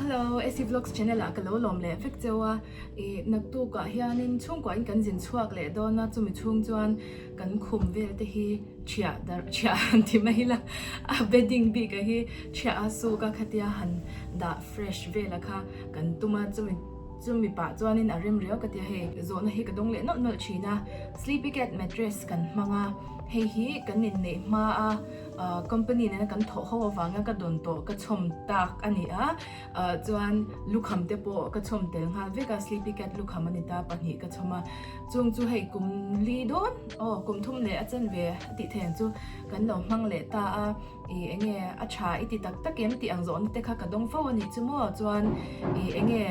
Hello AC Vlogs channel ah ka lo lawm leh vek cheu a, ih naktuk ah hianin chhungkua in kan zin chhuak leh dawn a, chumi chhung chuan kan khum vel te hi thiah darh thiah han ti mai ila a bedding bik ah hi thiah a suk a khatia han dah fresh vel a kha kan tum a, chumi chumi pah chuanin a rem riau ka tia hei zawhna hi ka dawng leh nawlh nawlh thin a, sleepy cat mattress kan hmang a, hei hi kan inneih hma a. Company nena kan thawh ho avanga ka dawn tawh ka chhawm tak a ni a, chuan lukham te pawh ka chhawm tel nghal vek a, sleepy cat lukham a ni ta pahnih ka chhawm a, chung chu hei kum li dawn aw kum thum leh a chen ve a tih theih ang chu kan lo hmang leh ta a, ih enge a tha i ti tak tak em tih ang zawhna te kha ka dawng fo a nih chu maw, chuan ih enge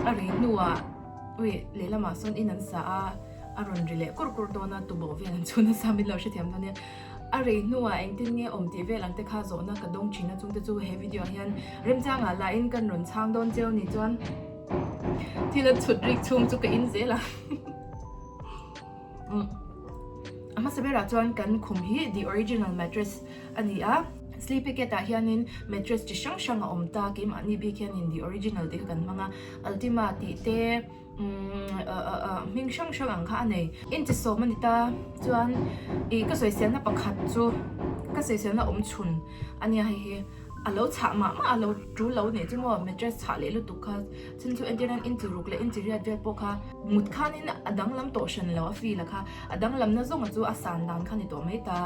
a rei hnuah ui lehlamah sawn in an sa a, a rawn ri leh kur kur dawn a, tuboh vel an chhun nasa min lo hrethiam dawn nia. A rei hnuah engtin nge awm tih vel ang te kha zawhna ka dawng thin a chungte chu he video ah hian remchangah lahin kan rawn chhang dawn cheu ni chuan thil a chhut rik chhung chu ka in zel a. A hmasa berah chuan kan khum hi the original mattress a ni a, sleepy cat ah hianin mattress chi hrang hrang a awm ta keimahni bik hianin the original tih kha kan hmang a, ultima tih te. Hming hrang hrang ang kha a nei. Inchi sawm a ni ta chuan ih ka sawiselna pakhat chu ka sawiselna awm chhun a nia hei hi a lo chhah mah mah a lo tul lo nih chu maw mattress chhah leh lutuk kha chhan chu entir nan inchi ruk leh inchi riat vel pawh kha mut khanin a danglam tawh hran lo a feel a kha a danglam na zawng a chu a san dan kha ni tawh mai ta.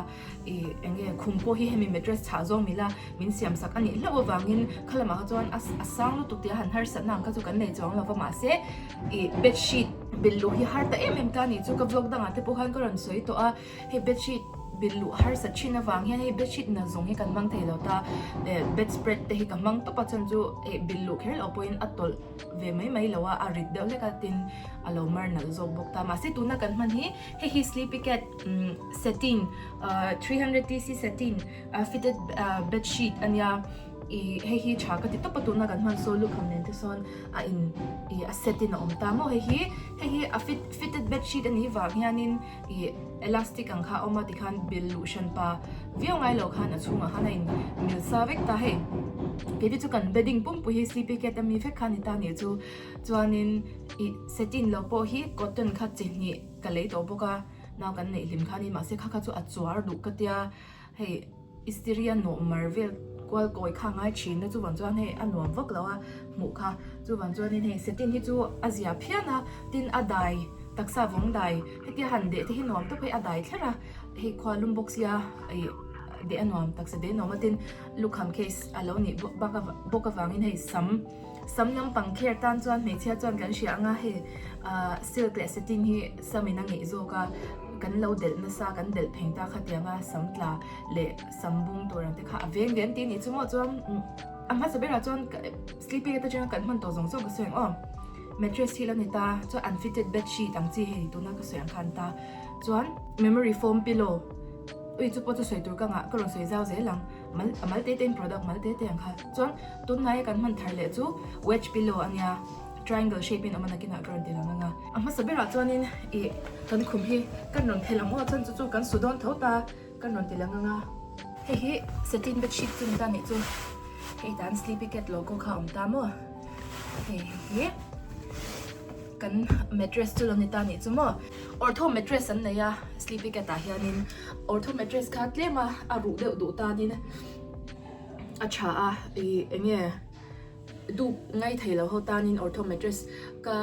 Ih eng nge khum pawh hi hemi mattress chhah zawng mila min siam sak a nih hlauh avangin kha lamah kha chuan a sang lutuk tih a han harsatna ang kha chu kan nei chuang lo va mahse ih bedsheet bilh luh hi har ta em em ta a nih chu ka vlog dangah te pawh khan ka rawn sawi tawh a hei bedsheet bilh luh harsat thin avang hian hei bedsheet na zawng hi kan hmang thei lo ta eh bedspread te hi ka hmang tawp a chuan chu eh bilh luh kher loh pawhin a tawlh ve mai mai lo a a rit deuh hlek a tin a lo mar nalh zawk bawk ta mahse tuna kan hman hi hei hi sleepy cat Satin 300 TC satin fitted bed sheet a nia ih hei hi tha ka ti tawp a tuna kan hman saw lukham nen te sawn a in ih a set in a awm ta maw hei hi hei hi a fit fitted bed sheet a nih vang hianin ih elastic ang kha a awm a tikhan bil luh hran pa viau ngai lo khan a chhungah khan a in mil sa vek ta hei keite chu kan bedding pumpui hi sleepy cat ami vek kha a ni ta nih chu chuanin ih satin lo pawh hi cotton kha chi hnih ka lei tawh bawk a. Nau kan neih hlim kha ni mahse kha kha chu a chuar duh ka tia hei istiria nawh mar vel kual kawi kha ngai thin na chuvang chuan hei a nuam vak lo a hmuh kha chuvang chuanin hei satin hi chu a zia phian a tin a dai taksa vawng dai hetia han deh te hi nuam tawp hei a dai thler a hei khua lum bawk sia ih deh a nuam taksa deh a nuam a tin lukham case a lo nih bak bawk avangin hei sam. Sam lampang kher tan chuan hmeichhia chuan kan hria anga hei ah silk leh satin hi sam in a ngeih zawk a, kan lo delh nasa kan delh pheng ta khatianga sam tla leh sam bung tur ang te kha a veng ve an ti anih chu maw chuan a hmasa berah chuan sleeping atanga kan hman tawh zawng zawng ka sawi ang aw mattress hi lo ni ta chuan unfitted bed sheet ang chi hei tuna ka sawi ang khan ta chuan memory foam pillow ui chu pawh chu sawi tur ka ngah ka rawn sawi zau zel ang. Mal a mal te te in product mal te te ang kha chuan tunlaia kan hman thar leh chu wedge pillow a nia triangle shape in awm a nakinah ka rawn ti lang ang a. A hmasa berah chuanin ih kan khum hi kan rawn phelh ang aw chuan chu chu kan su dawn tho ta kan rawn ti lang ang a. Hei hi satin bed sheet chu ni ta nih chu hei tan sleepy cat logo kha a awm ta maw hei hi kan mattress chu lo ni ta nih chu maw. Ortho mattress an nei a sleepy cat ah hianin ortho mattress kha tlem a a ruh deuh duh tanin a tha a ih eng nge duh ngai thei lo ho tanin ortho mattress ka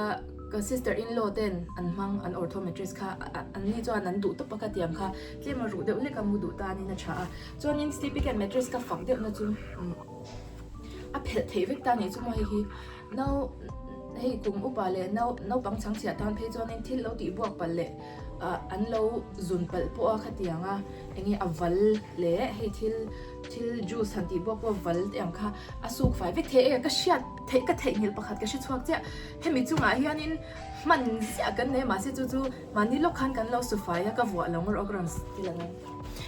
ka sister in law ten an hmang an ortho mattress kha an ni chuan an duh tawp a ka tiang kha tlem a ruh deuh hlek a mu duh tanin a tha a chuanin sleepy cat mattress ka fak deuh na chu a phelh theih vek ta nih chu maw hei hi. Nau hei kum upa leh nau naupang chhangchhiah tan phei chuanin thil lo tih buak palh leh ah an lo zun palh pawh a khatiang a enge a val leh hei thil thil juice han tih buak pawh a val te ang kha a suk fai vek thei e ka hriat theih ka theihnghilh pakhat ka hre chhuak chiah hemi chungah hianin hman ziah kan nei a mahse chu chu mahni lawk khan kan lo su fai a ka vuah lo ngawr awk rawn ti lang ang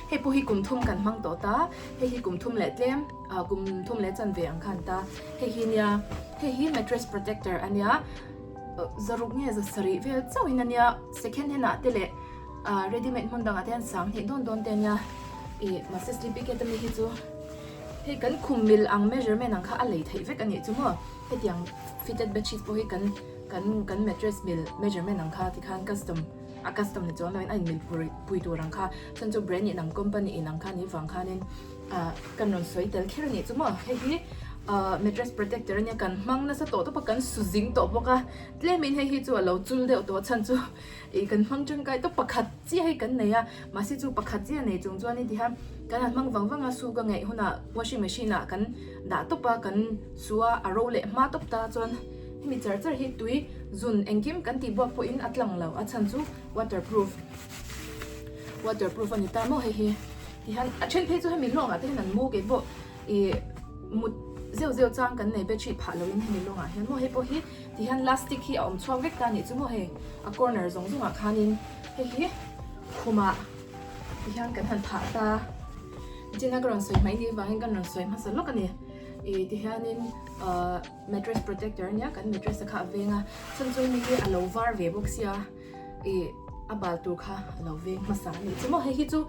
hei pawh hi kum thum kan hmang tawh ta hei hi kum thum leh tlem. Ah kum thum leh chanve ang khan ta hei hi nia hei hi mattress protector a nia zaruk nge za sarih vel chauh in a nia second hand ah te leh ah ready made hmun dangah te hian sang hnih dawn dawn te a nia ih mahse sleepy cat ami hi chu. Hei kan khum mil ang measurement ang kha a lei theih vek a nih chu maw? Hetiang fitted bedsheet pawh hi kan kan kan mattress mil measurement ang kha tikhan custom a custom ni chuang loin a inmil pui pui tur ang kha chuan chu brand in ang company in ang kha ni vang khanin ah kan rawn sawi tel kher a nih chu maw? Hei hi ah mattress protector a nia kan hmang nasa tawh tawp a kan su zing tawh bawk a tlemin hei hi chu a lo chul deuh tawh a chhan chu ih kan hmang tangkai tawp pakhat chiah hi kan nei a mahse chu pakhat chiah nei chung chuan heti hian kan han hmang vang vang a su ka ngaih hunah washing machine ah kan dah tawp a kan su a a ro leh hma tawp ta chuan hemi char char hi tui zun engkim kan tih buak pawhin a tlang lo a chhan chu waterproof waterproof a ni ta maw hei hi tihian a then phei chu hemi lawngah te hian an mu keipawh ih mut zeuh zeuh chang kan nei bedsheet phah loin hemi lawngah hian maw hei pawh hi Ti hian lastic hi a awm chhuak vek ta anih chu maw hei a corner zawng zawng ah khanin hei hi khumah ti hian kan han phah ta nichin a ka rawn sawi hmai ni vangin kan rawn sawi hmasa lawk a ni ih ti hianin ahh mattress protector ania kan mattress a kha a veng a chhan chu hemi hi a lo var ve bawk sia ih a bal tur kha a lo veng hmasa a nih chu maw hei hi chu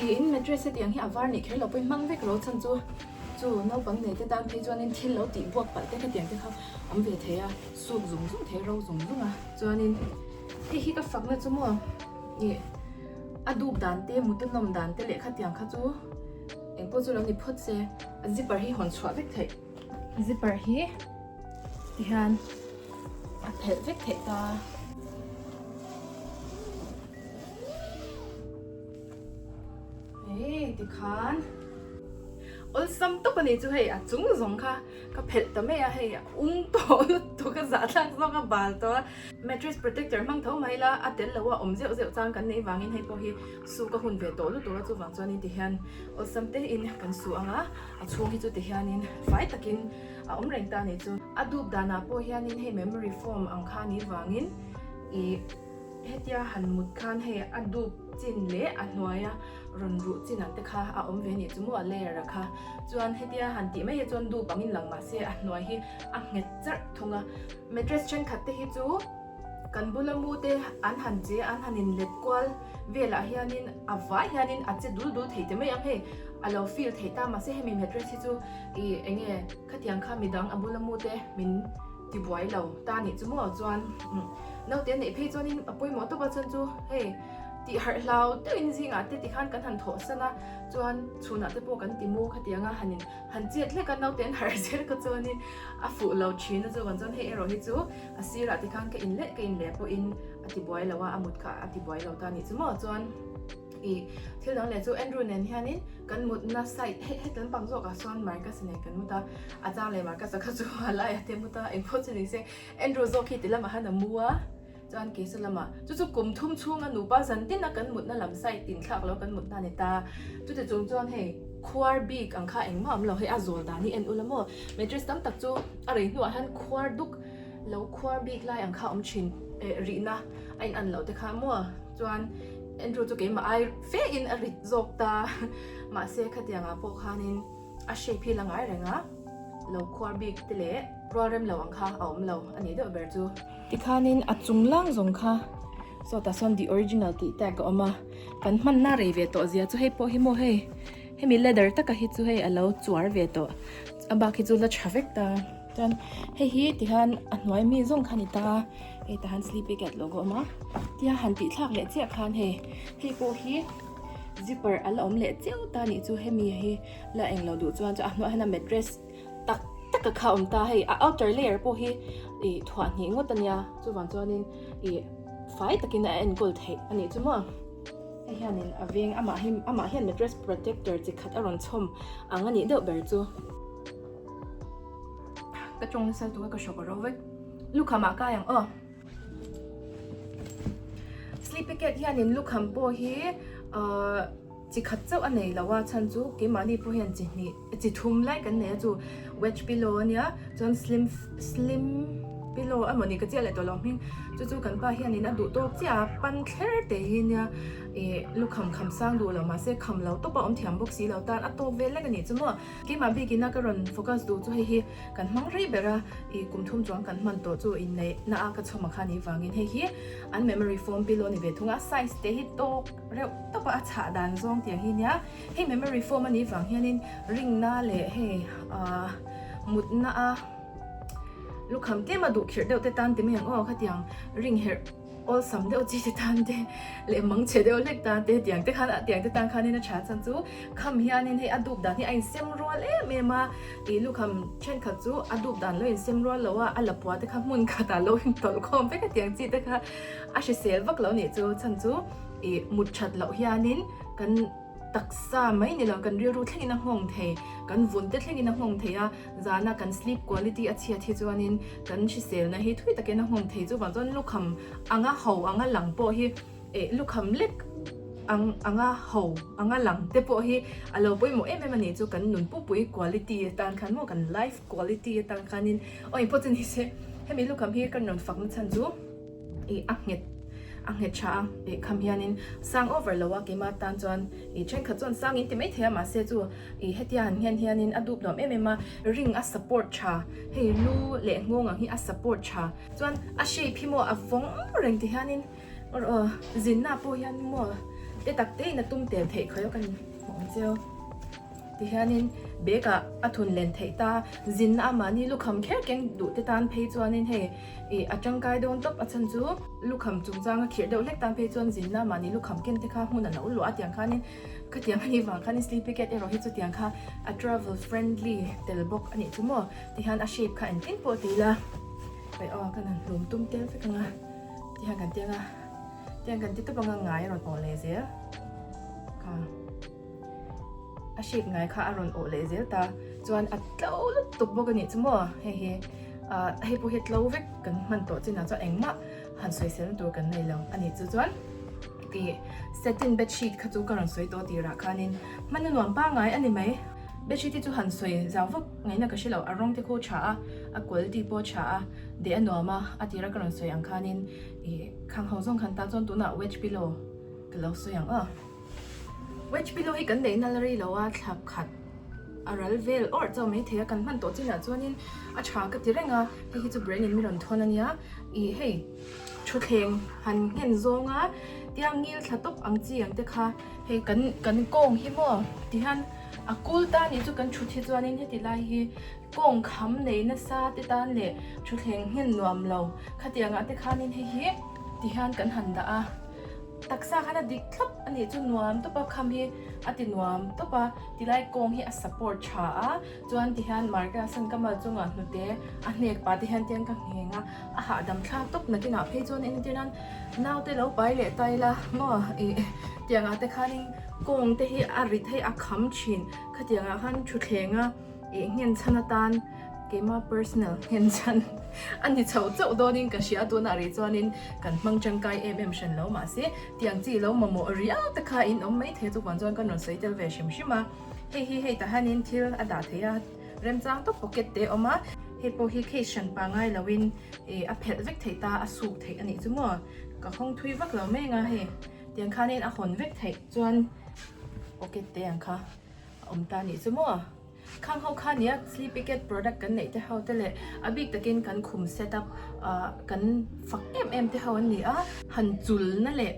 ih in mattress hetiang hi a var nih kher lo pawhin hmang vek lo chhan chu chu naupang nei te tan phei chuanin thil lo tih buak palh te hetiang te kha awm ve thei a suk zung zung thei ro zung zung a chuanin hei hi ka fakna chu maw ih a dup dan te mut a nawm dan te leh khatiang kha chu engpawh chu lo ni phawt se a zipper hi hawn chhuah vek theih zipper hi tihian a phelh vek theih ta. Hei tikhan awlsam tawp a ni chu hei a chung zawng kha ka phelh ta mai a hei a ung tawh lutuk a zahthlak zawk a bal tawh a mattress protector hmang tho mai ila a tel lo a awm zeuh zeuh chang kan neih vangin hei pawh hi su ka hun ve tawh lutuk a chuvang chuanin tihian awlsam te in kan su ang a a chhung hi chu tihianin fai takin a awm reng ta a ni chu a dup danah pawh hianin hei memory foam ang kha a nih vangin ih Hetia han mut khan hei a dup chin leh a hnuaia rawn ruh chin ang te kha a awm ve anih chu maw a layer a kha. Chuan hetia han tih mai hi chuan dup angin lang mah se a hnuai hi a nghet charh thung a. Mattress thenkhat te hi chu kan bula mu te an han che an han in let kual velah hianin a vai hianin a che dul dul thei te mai ang hei a lo feel theih ta mahse hemi mattress hi chu ih enge khatiang kha midang a bula mu te min Ti buai lo ta nih chu maw chuan naute a neih phei chuanin a pawimawh tawp a chuan chu hei tih harh hlau deuhin zingah te tikhan kan han thawh san a chuan chhunah te pawh kan ti mu khatiang a han in han chet hlek a naute an harh zel kha chuanin a fuh lo thin a chuvang chuan hei erawh hi chu a sirah tikhan ka in leh ka in leh pawhin a ti buai lo a a mut kha a ti buai lo ta nih chu maw chuan. I thil dang leh chu Andrew nen hianin kan mutna side he heti lampang zawkah sawn Marcus nen kan mut a, a chang leh Marcus a kha chu a laiah te mut a, engpawh chu ni se Andrew zawk hi ti lamah hian a mu a, chuan kei saw lamah chu chu kum thum chhunga nupa zan tin a kan mutna lam side inthlak lo kan mutna a ni ta, chuti chung chuan hei khuar bik ang kha engmah a awm lo hei a zawl dan hi en ula maw mattress tam tak chu a rei hnuah hian khuar duk lo khuar bik lai ang kha a awm thin eh rihna a in an loh te kha maw. Chuan Andrew chu keimah ai fe in a rit zawk ta mahse khatiang ah pawh khanin a shape hi la ngai reng a lo khuar bik te leh rual rem lo ang kha a awm lo a nih deuh ber chu. Tikhanin a chung lang zawng kha sawtah sawn the original tih tag a awm a kan hmanna rei ve tawh zia chu hei pawh hi maw hei hemi leather taka hi chu hei a lo chuar ve tawh a bak hi chu la tha vek ta. Chuan hei hi tihian a hnuai mi zawng kha a ni ta hei tah hian sleepy cat logo a awm a tia han tih thlak leh chiah khan hei hei pawh hi zipper a la awm leh chiau ta a nih chu hemi hi la englo duh chuan chuan a hnuaiah hian a mattress tak tak a kha a awm ta hei a outer layer pawh hi ih thuah hnih ngawt a nia chuvang chuanin ih fai takin a enkawl theih a nih chu maw. Hei hianin a veng amah hi amah hian mattress protector chi khat a rawn chhawm ang a nih deuh ber chu. Ka tawng nasa lutuk a ka hrawk a ro vek. Lukham ah kai ang aw. Sleepy cat hianin lukham pawh hi ahh chi khat chauh a nei lo a chhan chu keimahni pawh hian chi hnih chi thum lai kan nei a chu wedge pillow a nia chuan slim slim. Pillow emaw ni ka chiah leh tawh lo hming chu chu kan pa hianin a duh tawk chiah a pan thler te hi nia ih lukham kham sang duh lo mahse kham lo tawp a awm thiam bawk si lo tan a tawk vel lek a nih chu maw keimah bikin a ka rawn focus duh chu hei hi kan hmang rei ber a ih kum thum chuang kan hman tawh chu inneih na a ka chhawm a kha ni vangin hei hi an memory foam pillow a ni ve thung a size te hi tawk reuh tawp a a chhah dan zawng tiang hi nia hei memory foam a nih vang hianin rinna leh hei ah mutna a. Lukham tlem a duh khirh deuh te tan ti mai ang aw khatiang ring herh awlsam deuh chi te tan te leh mang chhe deuh hlek tan te tiang te khan tiang te tan khanin a tha chan chu kham hianin hei a dup dan hi a insem rual em em a ih lukham thenkhat chu a dup dan lo insem rual lo a a lapua te kha hmun khatah lo intawlh khawm vek a tiang chi te kha a hrisel vak lo nih chu chhan chu ih mut that loh hianin kan Taksa mai ni lo, kan rilru thlengin a nghawng thei, kan vun te thlengin a nghawng thei a, zana kan sleep quality a chhiat hi chuanin kan hriselna hi thui takin a nghawng thei. Chuvang chuan lukham anga ho anga lang pawh hi eh lukham lek ang anga ho anga lang te pawh hi a lo pawimawh em em a nih chu kan nun pupui quality atan khan maw kan life quality atan khanin aw engpawh chu ni se hemi lukham hi kan rawn fakna chhan chu. Ih a nghet a nghet tha a ih kham hianin sang over lo a keimah tan chuan ih thenkhat chuan sang in ti mai thei a mahse chu ih hetia han nghen hianin a dup nuam em em a ring a support tha hei lu leh nghawng ang hi a support tha chuan a shape hi maw a vawng reng ti hianin aw zinna pawh hian maw te tak te in a tum tel theih khawi a kan hmuh ang cheu. Tihianin bag ah a thun len theih ta, zinna a mahni lukham kher keng duh te tan phei chuanin hei ih a tangkai dawn tawp a chhan chu lukham chungchang a khirh deuh hlek tan phei chuan zinna a mahni lukham ken te kha hmun a lo luah a tiang khanin khatiang a nih vang khanin sleepy cat erawh hi chutiang kha a travel friendly tel bawk a nih chu maw tihian a shape kha engtin pawh ti ila hei aw kan han hlum tum tel vek ang a tihian kan tiang a tiang kan ti tawp ang a ngai a rawn awh leh zel kha. A shape ngai kha a rawn awh leh zel ta chuan a tlo lutuk bawk a nih chu maw hei hi ah hei pawh hi tlo vek kan hman tawh chinah chuan engmah han sawisel na tur kan nei lo a nih chu chuan ih satin bedsheet kha chu ka rawn sawi tawh tirah khanin hman a nuam pangngai a ni mai bedsheet hi chu han sawi zau vak ngaihna ka hre lo a rawng te khu tha a a quality pawh a tha a deh a nuam a a tira ka rawn sawi ang khanin ih khang ho zawng khan tan chuan tunah wedge pillow ka lo sawi ang aw. Wedge pillow hi kan neih nal rei lo a, thla khat a ral vel awrh chauh mai thei a, kan hman tawh chinah chuanin a tha ka ti reng a, hei hi chu brand in mi rawn thawn a nia, ih hei thutthleng han nghen zawng a tiang ngil thla tawp ang chi ang te kha hei kan kan kawng hi maw tihian a kul ta nih chu kan thut hi chuanin heti lai hi kawng kham nei nasa te tan leh thutthleng nghen nuam lo khatiangah te khanin hei hi tihian kan han dah a. Taksa khan a dik thlap a nih chu nuam tawp a kham hi a ti nuam tawp a tilai kawng hi a support tha a chuan tihian marka san ka mal chungah hnute a hnek pah te hian tiang ka ngheng a a hahdam thlak tawp nakinah phei chuan entir nan naute lo pai leh ta ila maw ih tiangah te khanin kawng te hi a rit hei a kham thin khatiangah khan thutthleng a. Ih nghen chhan atan keima personal nghen chhan a ni chho chauh dawnin ka hria tunah rih chuanin kan hmang tangkai em em hran lo mahse tiang chi lo mamawh riau te kha in awm mai thei chuvang chuan kan rawn sawi tel ve hrim hrim a hei hi hei tahanin thil a dah thei a remchang tawp pocket te a awm a hei pawh hi case hran pangai loin ih a phelh vek theih ta a suk theih a nih chu maw ka hawng thui vak lo mai anga hei tiang khanin a hawn vek theih chuan pocket te ang kha a awm ta a nih chu maw. Khang ho kha nia Sleepy Cat product kan neih te ho te leh a bik takin kan khum set up ah kan fak em em te ho an ni a, han chul na leh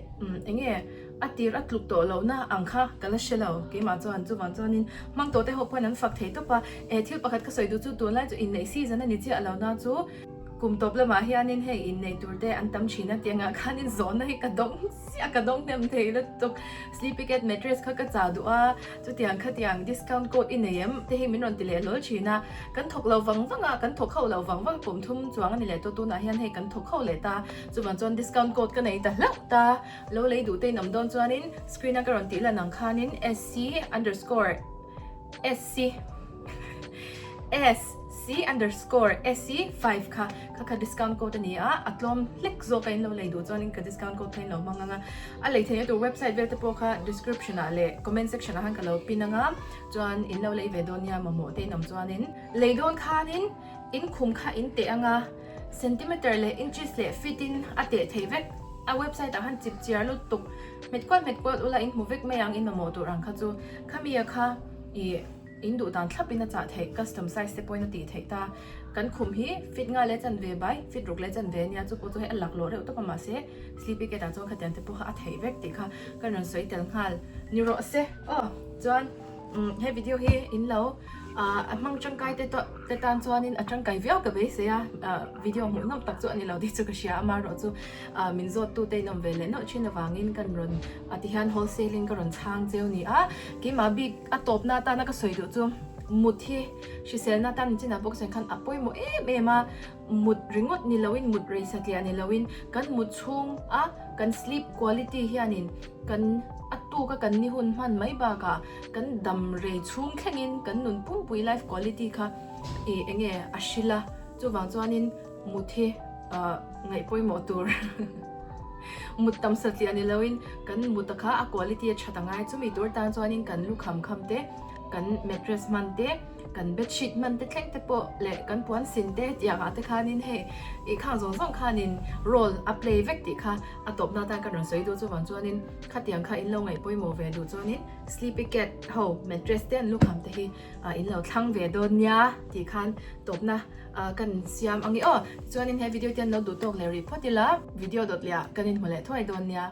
eng nge a tir a tluk tawh loh na ang kha ka la hre lo keimah chuan chuvang chuanin hmang tawh te ho pawhin an fak thei tawp a, eh thil pakhat ka sawi duh chu tunlai chu inneih season a ni chiah lo na chu kum tawp lamah hianin hei inneih tur te an tam thin a tih angah khanin zawhna hi ka dawng chiah ka dawng hnem thei lutuk Sleepy Cat mattress kha ka chah duh a. Chutiang khatiang discount code i nei em? Te hi min rawn ti leh hlawl thin a, kan thawk lo vang vang a, kan thawk ho lo vang vang kum thum chuang a ni leh tawh tunah hian hei kan thawk ho leh ta, chuvang chuan discount code ka nei ta hlauh ta, lo lei duh te in awm dawn chuanin screen a ka rawn tih lan ang khanin sc underscore sc sc underscore sc 5 kha kha kha discount code a ni a, a tlawm hlek zawk a in lo lei duh chuanin ka discount code kha in lo hmang ang a. A lei theihna tur website vel te pawh kha description ah leh comment section ah khan ka lo pin ang a, chuan in lo lei ve dawn nia mamawh te in awm chuanin. Lei dawn khanin in khum kha in teh ang a, Centimeter leh inches leh feet in a teh thei vek. A website ah khan chip chiar lutuk hmet kual hmet kual ula in hmu vek mai ang in mamawh tur ang kha chu. Khami a kha ih in duh dan thlap in a chah theih custom size te pawhin a tih theih ta. Kan khum hi feet nga leh chanve bai feet ruk leh chanve ania chu pawh chu hei a laklawh reuh tawp a mahse sleepy cat ah chuan khatiang te pawh kha a theih vek tih kha kan rawn sawi tel nghal ni rawh se aw chuan he video hi in lo a hmang tangkai te te tan chuanin a tangkai viau ka beisei a video hmuh nawm tak chu a ni lo tih chu ka hria amaherawh chu min zawt tu te in awm ve leh nawlh thin avangin kan rawn ti hian wholesale in ka rawn chhang cheu ni a keimah bik a tawpna atana ka sawi duh chu mut hi hriselna atan chinah bawk chuan khan a pawimawh em em a mut ringawt ni loin mut rei satliah ni loin kan mut chhung a kan sleep quality hianin kan a tuk a kan ni hun hman mai bakah kan dam rei chhung thlengin kan nun pumpui life quality kha ih eng nge a hril a chuvang chuanin mut hi ah ngaih pawimawh tur mut tam satliah ni loin kan mut a kha a quality a that angai chumi tur tan chuanin kan lu kham kham te kan mattress hman te kan bedsheet hman te thleng te pawh leh kan puan sin te tiang ah te khanin hei ih khang zawng zawng khanin role a play vek tih kha a tawpna atan ka rawn sawi duh chuvang chuanin khatiang kha in lo ngaih pawimawh ve duh chuanin sleepy cat ho mattress te an lukham te hi ah in lo thlang ve dawn nia tih khan tawpna ah kan siam ang i aw tichuanin he video te an lo duh tawk leh rih phawt ila video dawt leh ah kan inhmu leh thuai dawn nia.